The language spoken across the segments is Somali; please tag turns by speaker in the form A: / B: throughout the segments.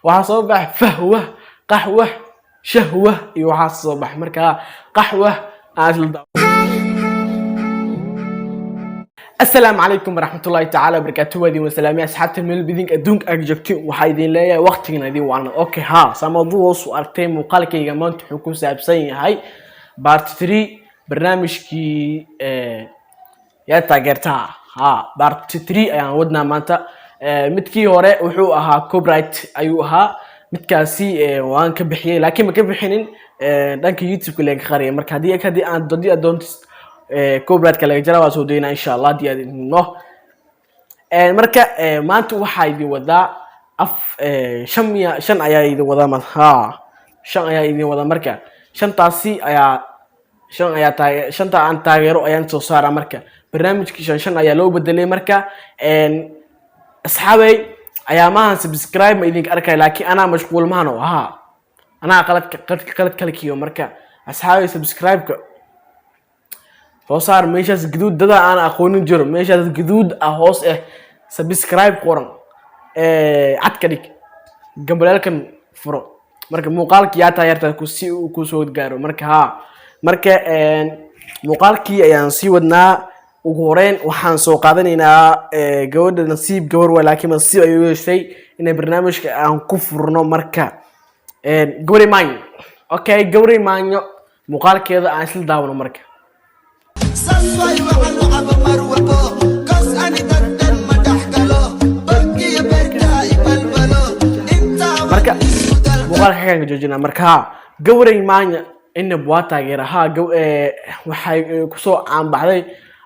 A: Waxaa soo baxay fahwa, qaxwa, shahwa iyo waxaa soo baxay. Marka qaxwa aan isla daawo. Asalaamu calaykum waraxmatullaahi tacaala wabarakaatu. Waa idin wasalaamay, asxaabta meel bidink adduunka ag joogtiin. Waxaa idin leeyahay waqtigan idin waana. Okay, ha saamadu hoos u aragtay. Muuqaalkayga maanta wuxuu ku saabsan yahay part 3, barnaamijkii yaa taageertaa. Ha, part 3 ayaan wadnaa maanta. Midkii hore wuxuu ahaa copyright ayuu ahaa midkaasi. Waan ka bixiyey, laakiin ma ka bixinin, dhanka YouTube-ka laga qariyay. Marka haddii aad doonto copyright-ka laga jara, waa soo daynaa insha Allah haddii aad idino. Marka maanta waxaa idin wadaa af shan miya, shan ayaa idin wadaa. Ha, shan ayaa idin wadaa. Marka shantaasi ayaa, shan ayaa taage, shanta aan taageero ayaan soo saaraa. Marka barnaamijkii shan shan ayaa loo bedelay. Marka asxaabey, ayaamahan subscribe ma idinka arkay, laakiin anaa mashquul mahano. Ha, anaa qalad kala kiyo. Marka asxaabey, subscribe-ka soo saar. Meeshaas gaduud dada aan aqoonin jiro, meeshaas gaduud ah hoos eh subscribe qoran cad ka dhig, gambaleelkan furo. Marka muuqaalkii yaa taageerta ku si uu kusoo gaaro. Marka ha, marka muuqaalkii ayaan sii wadnaa. Ugu horeyn waxaan soo qaadanaynaa gabadha nasiib gabar waay, laakiin nasiib ayuu yeeshay inay barnaamijka aan ku furno. Marka Gabri Maanyo, okay, Gabri Maanyo muuqaalkeeda aan isla daawano marka.
B: Sasway waxaan u caba mar walbo, 'cause ani dad dhan ma dhex galo, bangiyo beerka ibalbalo intaa.
A: Marka muuqaalka xagaan ka joojinaa. Marka ha, Gawrey Maanya inab waa taageera. Ha, waxay kusoo caanbaxday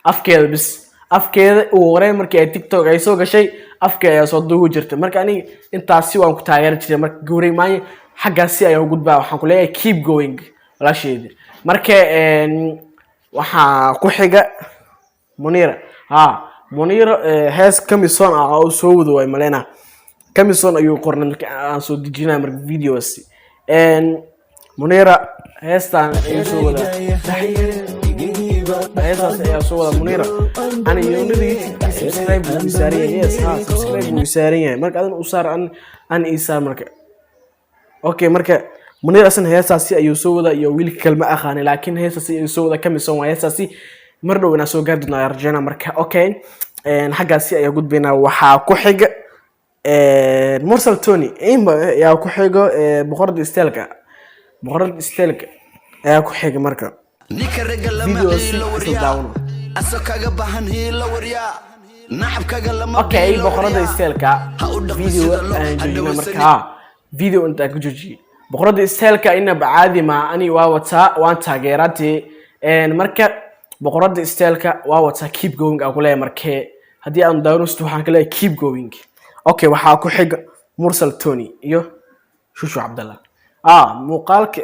A: afkeeda bis, afkeeda. Ugu horeyn markii ay TikTok ay soo gashay, afkeeda ayaa soo duugi jirtay. Marka aniga intaasi waan ku taageeri jiray. Marka Gawrey Maanya xaggaasi ayaan u gudbaa. Waxaan ku leeyahay keep going, walaasheedi. Marka waxaa ku xiga Munira. Ha, Munira hees Camison ah oo soo wado waay maleyna. Camison ayuu qornay marka aan soo dejinaya. Marka videos Munira heestan ayuu soo wadaa, heestaas ayaa soo wada Munira. Ani yoonada YouTube subscribe buu saaran yahay. Yes, ha, subscribe buu saaran yahay. Marka adin u saar, an ii saar. Marka okay, marka Munir asan heestaasi ayuu soo wadaa iyo wiilka kalma aqaanay, laakiin heestaasi ayuu soo wadaa. Camison waa heestaasi. Mar dhow inaan soo gaari doonaa ayaan rajeynaa. Marka okay, xaggaasi ayaa gudbaynaa. Waxaa ku xiga Mursal Tony inba ayaa ku xigo, boqorada styleka, boqorada styleka ayaa ku xiga. Marka
B: Ninka ragga lama
A: video si
B: ciilo
A: isla
B: waryaa
A: daawano.
B: Aso kaga bahan hiilo waryaa, nacabkaga lama
A: Okay,
B: biilo
A: boqorada
B: waryaa.
A: styleka
B: Ha u dhaqmi
A: video
B: sida lo
A: aan
B: ha
A: joojinay.
B: dhawaysani.
A: Marka video intaan ku joojiyey, boqorada styleka inaba caadi ma ani waa wataa, waan taageeraa dee. Marka boqorada styleka waa wataa, keep going aan ku leeyahay. Markee haddii aan daawanasto, waxaan ka leeyahay keep going. Okay, waxaa ku xiga Mursal Tony iyo Shushu Cabdallah. Ah, muuqaalka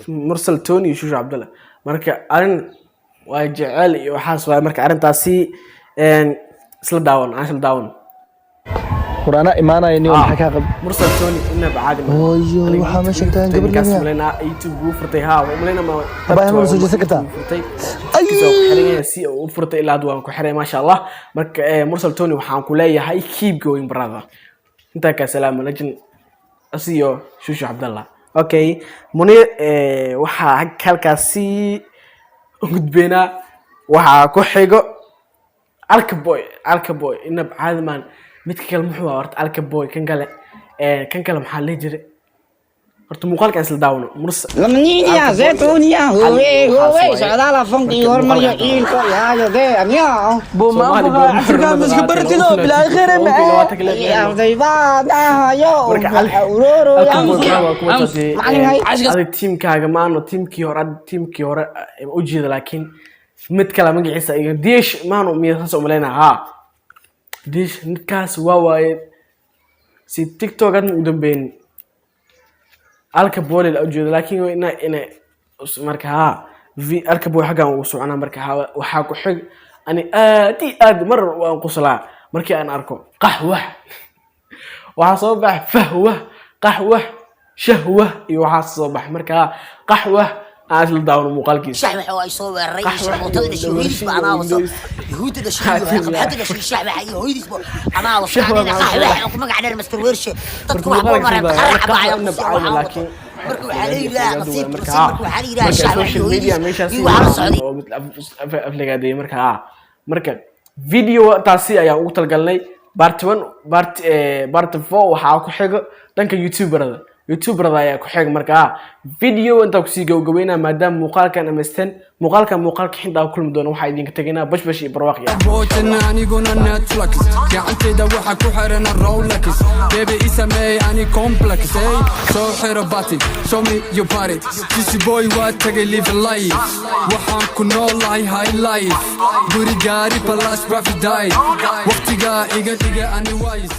A: Mursal Tony iyo Shushu Cabdallah, marka arrin waa jecel iyo waxaas waay. Marka arrintaasi isla daawan, aan isla daawan.
C: War anaa imaanaya nin, maxaa kaa qab?
A: Mursal Tony inaba caadi ma.
C: Hooyo,
A: Aniga
C: waxaa
A: YouTube
C: meeshan taagan
A: furtay,
C: gabar
A: ninkaas
C: lamiya.
A: malaynaa YouTube wuu furtay. Ha, waa malaynaa ma.
C: Abaayo, ma soo jeesan kartaa?
A: Wuu furtay. Kiisa waa ku xiran yahay, si uu u furtay ilaa hadda waan ku xiray, maasha Allah. Marka Mursal Tony waxaan ku leeyahay keep going, brother. Intaa kaa salaamo lajin asiyo Shushu Cabdallah. Okay, Munir waxaa halkaasi gudbeynaa. Waxaa ku xigo Alka Boy. Alka Boy inab caadi maan. Midka kale muxuu ahaa horta? Alka Boy kan kale, kan kale maxaa la dhihi jiray horta? Muuqaalkan isla daawano. Mursa
D: Lamniya zaytuuniya huwe huwe socdaala fanqi hormaryo ciilko yaayo dee amiyo.
A: Soomaali
C: Afrika miska baratido bilaa khayr ma.
D: Arday baan ahayo.
A: Marka
D: uroro.
A: Alka Boy waa kuwa taasi.
D: Macallin hay.
A: Adig tiimkaaga maano, tiimkii hore, adig tiimkii hore ujeeda, laakiin mid kale magaciisa iga Diesh maano miya, saas umaleyna. Ha, Diesh midkaas waa waaye si TikTok hadma u dambeyn. Alka Boy la ujeeda, laakiin waa ina marka ha v Alka Boy xaggan ugu soconaa. Marka ha, waxaa ku xig ani aad iyo aad mar waan quslaa markii aan arko qaxwa. Waxaa soo bax fahwa, qaxwa, shahwa iyo waxaa soo bax. Marka qaxwa aan isla daawano muuqaalkiisa.
E: Shax waxa ay soo weeraray
A: Qaxwa
E: sharmuutada
A: iyo
E: dhashay wiil
A: dawarshin
E: baa anaa
A: iyo
E: waso.
A: Windows.
E: Yahuudda dhashay iyo qabxadda dhashay, shacba iyo hooyadiisba anaa wasaqaanina qaxwaha ku magac dheer Master Wershe. Dadku wax buu maray qarax baa ayaa. Marka waxaa la yidhaha nasiib nasiib. Marka waxaa la yidhaha shacba iyo
A: social media
E: hooyadiis
A: meeshaas
E: iyo waxaa la socday.
A: Oo mid aflagaadeeyay. Marka video taasi ayaan ugu talagalnay part one. Part four waxaa ku xigo dhanka youtuberada ayaa ku xiga. Marka video intaa kusii gabagabeynaa, maadaama muuqaalkan dhamaysteen, muuqaalkan muuqaalka xintaa ku kulmi doona, waxaa idinka tegaynaa bashbash iyo barwaaq iyo
F: Boojan aniguna Netflix, gacantayda waxa ku xiran Rolex. Baby, i sameey ani complex, ey soo xiro bati, show me your body. Sisi boy waa tagay, live life, waxaan ku noolahay high life, guri, gaari, palace, private diet, waqtigaa iga dhiga ani wise.